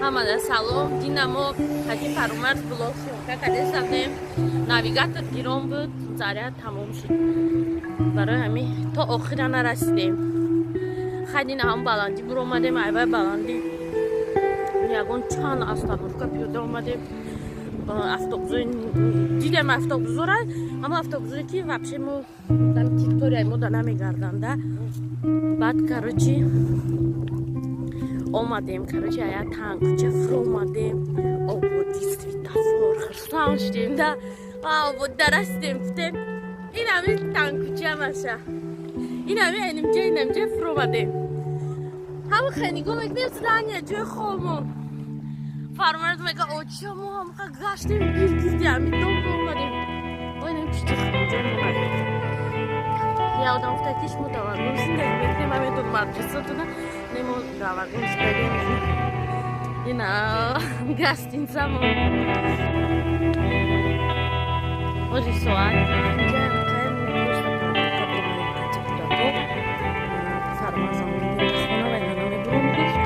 Ҳамада салом. Дина мо ҳаки Фарумарз блог съёмка кардем. Навигатор гирон буд, заряд тамом шуд. Барои ҳамин то охира нарасидем. Хай дина ҳам баландӣ буромадем, айвай баландӣ. Ягон чанд остановка пиёда омадем. Автобусои дидем, автобусора, ҳама автобусое ки вообще мо дар территорияи мо да намегарданда. Баъд, короче, омадем, короче, ая танкуча фуромадем, ободи, светофор, хурсанд шудем да, обод дарасидем, гуфтем, ин ҳами танкуча маша, ин ҳами энимҷа, инамҷа фуромадем. Ҳама хе нигоҳ мекунем, здания, ҷои хобмон. Фармард мега, оча, мо ҳамақа гаштем, гиргирди ҳами дом омадем. Оинам пишти ҷой монад. Я одам гуфта, ки шумо дар вагон зиндагӣ мекунем, ман медонам адресотона, не, мо дар вагон зиндагӣ мекунем. Ина гостиницамон. Ҳози соат просто кудако Фармазам хона ва ина намебурам, гуфт.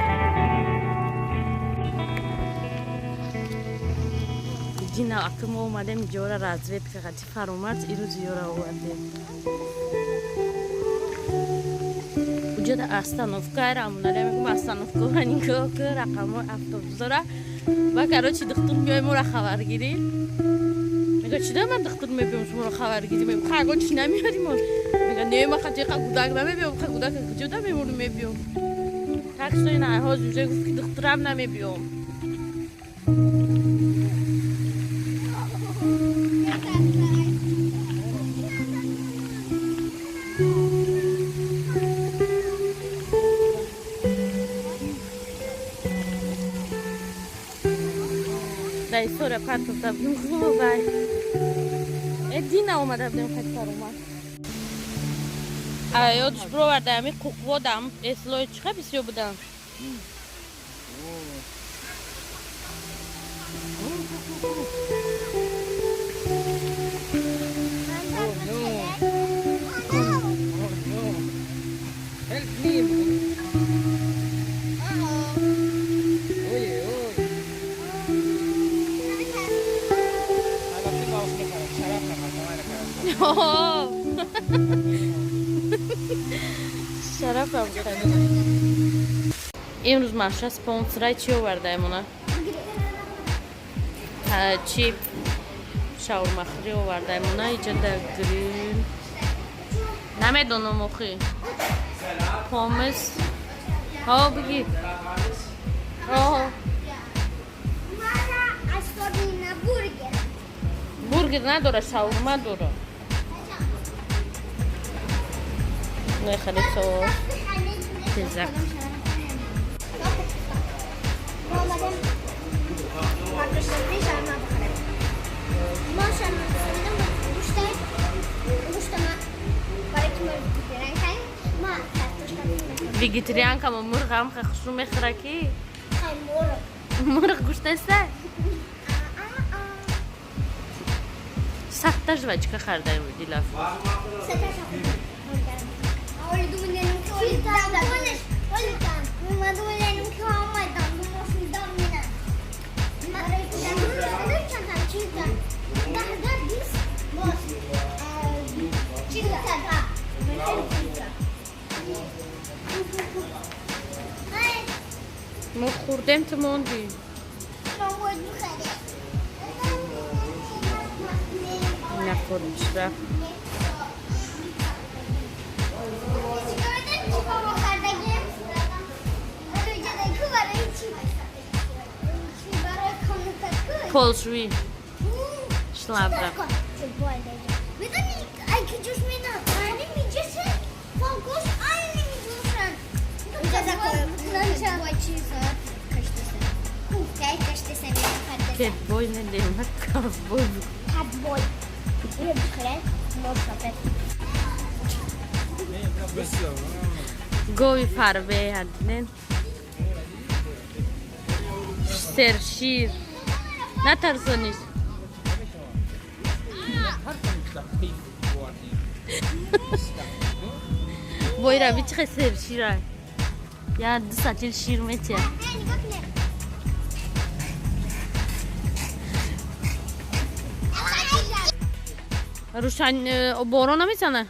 Дина ака мо омадем иҷора разведка қати Фаромарз, ирӯз ёра овардем. Уҷода остановка рамонаре мегум, остановкаро нигоҳ кун, рақамҳои автобусора. Ба, короче, духтур биёй, моро хабаргирӣ. Мега, чида ман духтур мебиём, шуморо хабаргирӣ? Мегум, ха, ягон чи намеёрим. Мега, не, ма хаҷиқа гудак намебиём, ха, гудака куҷода мемонум, мебиём. Так что ина ҳозир уже гуфт, ки духтурам намебиём. Дар история партофта будем, вай. Э, дина омада будем хати Фаромад. А ёдш бироварда, ами қуқводам эслои чиха бисёр будам. Oh no. Oh no. Help me. Oye, oye. البته باز میخرم، شرف نخرم، نخرم. Шарафам. Имрӯз маша спонсорай чӣ овардаемона? Чи шаурмахӯрӣ овардаемона иҷода, гриль намедонам, охи, помес ҳо бигир. Мара особенно бургер. Бургер надора, шаурма дора. Нехали соус. Тезак. ما آمدیم کارتوشتنی شرما بخریم. ما شرما بخریدم، گوشت گوشت ما برای که ما ویگیتریان کنیم، ما کارتوشتنی میخوریم. Вегетарианка мо мурғам хушрӯ мехӯра ки. خیلی مرغ. Мурғ гӯшт неста? 100 та жвачка хардаем, Дилаф. اولی دو میلیون که اولی دم اولی دم ما 2 میلیون که آمدم دو ماشین دم میدم برای که دم چند تا چیز دم ده ده بیست باز چیز تا ده. Мо хӯрдем, ту мондӣ. بخره. Нахӯрдиш, рафт. چیکار کردگیم؟ برای چی؟ برای کامپیوتر. Полшӯӣ шлабра. میدونی ای که جوش میدم اینی میجوشه فوکس اینی میجوشن چیزا کشته کوفته کشته سه. Кетбой недема, ковбой. کتبوی اینو بخره مرسافت. Гови фарбе ҳадинен, сершир, натарсониш. Ҳар Бойра би чихе сершира, я ду сатил шир метия. نگاه کنه. Рӯшан борон намезана?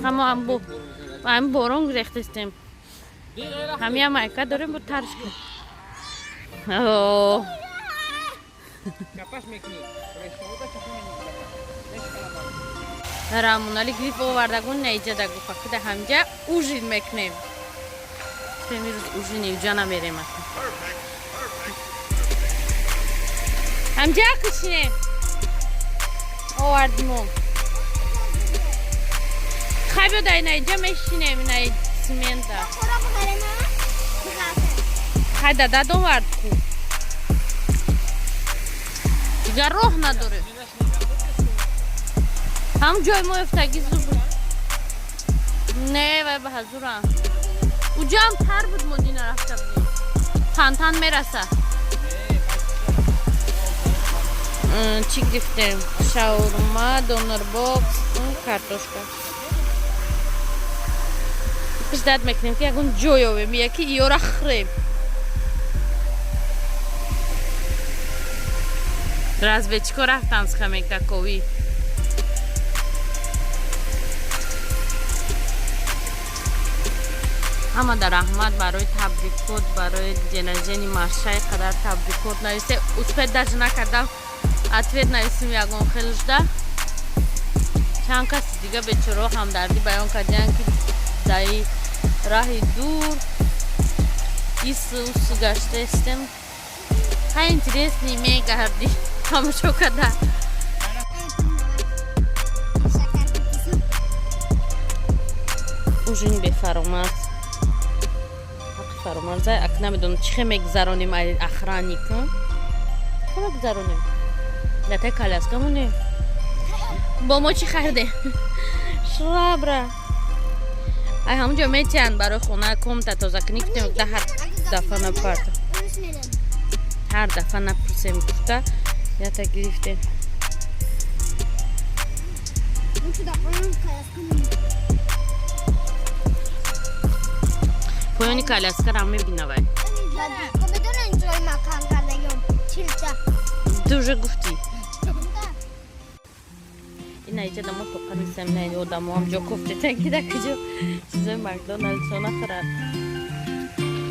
Ҳамо ҳам борон гирехтестем. Ҳамия майка дорем бо тарш кун. Чапаш мекунӣ. Рамонали гриф овардагун наиҷа гуфа куда ҳамҷа ужин мекунем. Имрӯз ужин иҷа намерем. Ҳамҷа кушинем. Овардимо. Хай биё дар инаиҷа мешинем, инаи цемента. Хай дадад овард ку. Дигар роҳ надорем. Ҳам ҷои мо ёфтаги зуб. Не, вай ба ҳазурам. Уҷаам тар буд, мо дина рафта будем. Тантан мераса. Чӣ гирифтем? Шаурма, донорбокс, картошка. Ждать мекунем, ки ягон ҷой ёбем, яки иёра хӯрем. Разведчико рафтан схамекаковӣ. Ҳамада раҳмат барои табрикот, барои день рождения Машаи қадар табрикот нависе. Успеть даже накардам ответ нависим ягон хел жда. Чанд каси дига бечоро ҳамдардӣ баён кардиянд, ки даи раҳи дур ис ус гаштаистем. Хай, интересный мегардӣ тамошо карда. Ужин бефаромарз. Ҳаққи фаромарза ак намедонам чӣ хел мегузаронем, охранник чӣ мегузаронем. Датай коляска монем. Бо мо чӣ харидем? Швабра. Ай ҳамунҷо метиҳанд барои хона комната тозакунӣ кунем, да ҳар дафъа напарта. Ҳар дафъа напурсем гуфта ята гирифтем. Поёни коляскаро мебинавай. Ту уже гуфтӣ. Ина иҷа дамо тоқа нестам, ина одамоам ҷо кофтетан, ки дар куҷо чизои Макдоналдсо нахӯрад.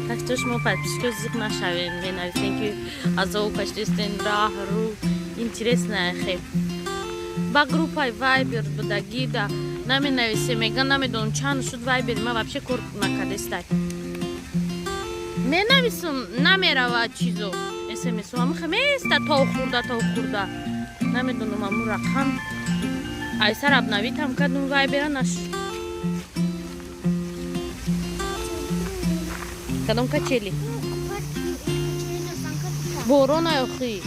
Так что шумо, подписчико, зиқ нашавем, менависем, ки азоб кашидистен, раҳ рӯ интересно хе. Ба группаи Вайбер будагида наменависем, меган намедонам чанд шуд, Вайбери ма вообще кор накардестай. Менависам, намеравад чизо. СМС ҳам места то хурда, то хурда. Намедонам аму рақам айсар обновить кардум Вайбера наш. Кадом качели? Борон охи.